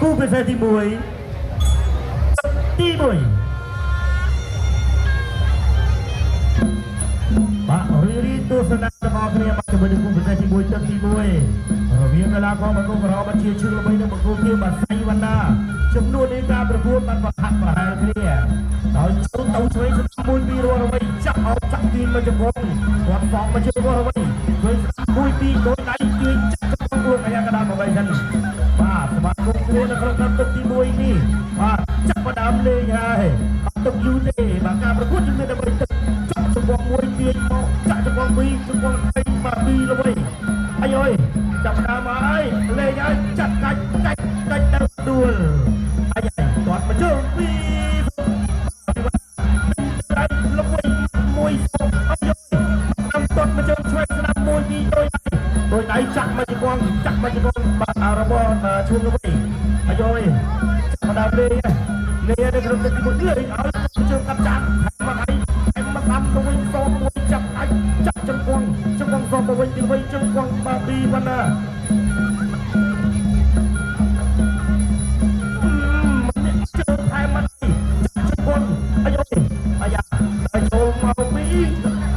គូពិសេសទី1ទី1បាទរីរីទស្សនាទាំងអស់គ្នាបាទជាមួយនឹងគូពិសេសទី1ទឹកទី1រវាងកីឡាករបង្គោលក្រហមបាទជាឈឺល្បីនិងបង្គោលខៀវបាទសៃវណ្ណាចំនួននៃការប្រកួតបានប្រហាក់ប្រហែលគ្នាដោយចូលទៅឆ្វេងស្ដាំ1 2រស់អ្វីចាក់អោបចាក់ទីមកជង្គង់គាត់សងមកជើងរស់អ្វីឆ្វេងស្ដាំ1 2ដោយដៃទាញចាក់ជង្គង់លោកអាយ៉ាកដាលមកបីសិនបាទសមាគមខ្លួននៅក្នុងទឹកទី1នេះបាទចាប់ផ្ដើមលេងហើយអត់ទឹកយូរទេបាទការប្រកួតជំនឿដើម្បីទឹកចាក់ជង្គង់មួយទាញមកចាក់ជង្គង់ពីរជង្គង់3បាទ2ល្បីអាយអើយចាប់ផ្ដើមមកហើយលេងហើយចាក់កាច់កាច់កាច់ទៅដួលអាយហើយទាត់មកជើងពីរដៃល្បីមួយសុំអាយអើយតាមទាត់មកជើងឆ្វេងស្ដាំមួយពីរដោយដៃដោយដៃចាក់មកជង្គង់ចាក់មកជង្គង់បាទរបស់ជួងល្បីអាយអើយចាប់ផ្ដើមលេងលេងនៅក្នុងទឹកទី1លេងឲ្យជើងកាត់ចាក់មកដៃថែមមកតាមទៅវិញសងមួយចាប់អាចចាក់ជង្គង់ជង្គង់សងទៅវិញពីវិញជង្គង់បាទពីវណ្ណាជើងថែមមកដៃចាក់ជង្គង់អាយអើយអាយ៉ាដល់ចូលមកពី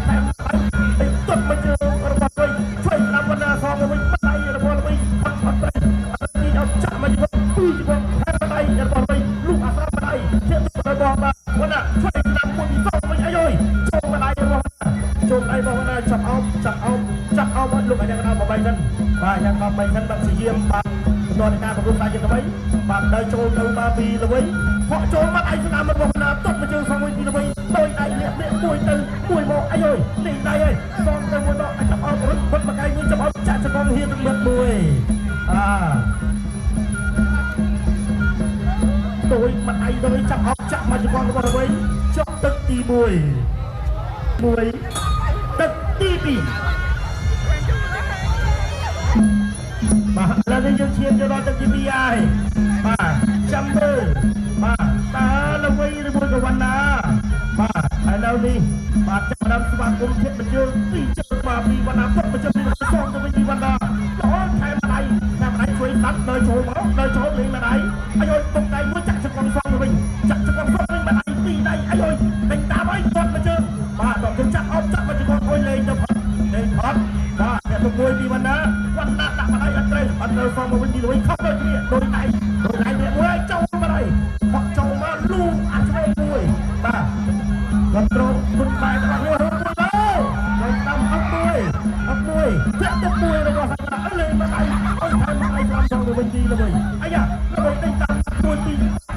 ថែមដៃទៅទាត់មកជើងរបស់វិញជួយតាមវណ្ណាសងទៅវិញដៃរបស់វិញអត់អត់ត្រីអត់ទីដល់ចាក់មកជង្គង់ពីរជង្គង់ថែមដៃរបស់វិញលុះអាស្រមដៃជារបស់បាទវណ្ណាជួយតាមមួយសងវិញអាយអើយចូលមកដៃរបស់ចូលដៃរបស់វណ្ណាចាប់អោបចាប់អោបចាប់អោបលោកអាយ៉ាកដាលមកបីសិនបាទយ៉ាងមកបីសិនបាទព្យាយាមបាទបន្តនៃការប្រកួតសាជាថ្មីបាទដើរចូលទៅបាទពីល្វីហក់ចូលមកដៃស្នាមរបស់វណ្ណាទាត់មកជើងសងវិញពីល្វីដោយដៃលាក់លាក់មួយទៅមួយមកអាយអើយលេងដៃហើយសងទៅមួយមកចាប់អោបរត់បិទមកកៃមួយចាប់អោបចាក់ចង្គង់ហៀទឹកមាត់មួយអាដោយមកដៃដោយចាប់អោបចាក់មកចង្គង់របស់ល្វីចុកទឹកទី1 1ទឹកទី2បាទឥឡូវនេះយើងឈានចូលដល់ទឹកទី2ហើយបាទចាំមើលបាទតើល្វីឬមួយក៏វណ្ណាបាទឥឡូវនេះបាទចាប់ផ្ដើមស្វាគមន៍ធាតុបញ្ជើងពីជើងបាទពីវណ្ណាពុតបញ្ជើងពីសងទៅវិញពីវណ្ណាល្អថែមដៃថែមដៃជួយស្ដាប់ដល់ចូលមកដល់ចូលលេងម្ដាយអាយពុកដៃមួយចាក់ជង្គង់សងទៅវិញចាក់ជង្គង់សងវិញម្ដាយពីរដៃអាយដេញតាមឲ្យទាត់បញ្ជើងបាទដល់ទៅចាក់អោបចាក់មកជង្គង់អុយលេងទៅផុតលេងផុតបាទអ្នកទៅមួយពីវណ្ណាវណ្ណាដាក់ម្ដាយអត់ត្រូវអត់ត្រូវសងមកវិញពីវិញខុសដូចគ្នាដោយដៃដោយដៃអ្នកមួយចូលម្ដាយហក់ចូលមកលូអាឆ្វេងមួយបាទគាត់ត្រូវគុណបែររបស់នេះមួយទៅដល់តាមអត់មួយអត់មួយធាក់ទៅមួយរបស់សាអលេងម្ដាយអុយថែមម្ដាយស្ដាំសងទៅវិញទីល្វីអាយ៉ាល្វីដេញតាមមួយពី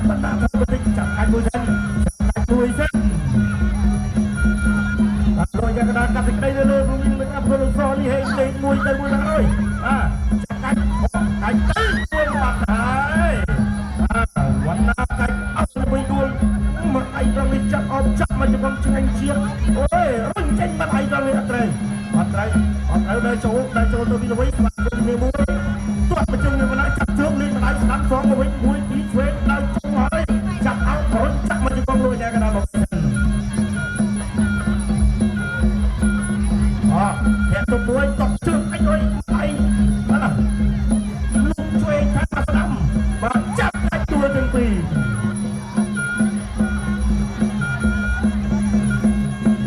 បណ្ដាទៅបន្តិចចាប់កាច់មួយសិនចាប់កាច់មួយសិនបាទលោកយ៉ាងណាកាត់សេចក្តីនៅលើភូមិនឹងអភលសនេះហេលេខ1ទៅ1ហើយបាទចាប់កាច់កាច់ទៅមួយបាត់ហើយបាទវណ្ណាកាច់អត់ល្វីដួលមកឯត្រង់នេះចាប់អោបចាប់មកជង្គង់ឆ្ងាញ់ជាតិអូយរុញចេញបាត់ឯត្រង់នេះអត់ត្រូវអត់ត្រូវអត់ត្រូវដល់ចូលដល់ចូលទៅពីល្វីស្វាគមន៍គ្នាមួយទាត់មកជើងនេះវណ្ណាចាប់ជើងលេងម្ដាយស្ដាំសងមកវិញ1 2ឆ្វេងដល់ចុងហើយចាប់អោបរុញចាក់មកជង្គង់លោកយ៉ាងកណ្ដាលមកអធាក់ទៅមួយតក់ជើងអញអុយដៃបាទលុកឆ្វេងខាងស្ដាំបាទចាប់ដាច់ទួទាំងពីរ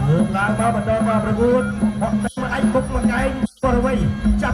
លើកឡើងមកបន្តមកប្រកួតហក់ទៅមកអញបុកមកកែងបរិវ័យចាប់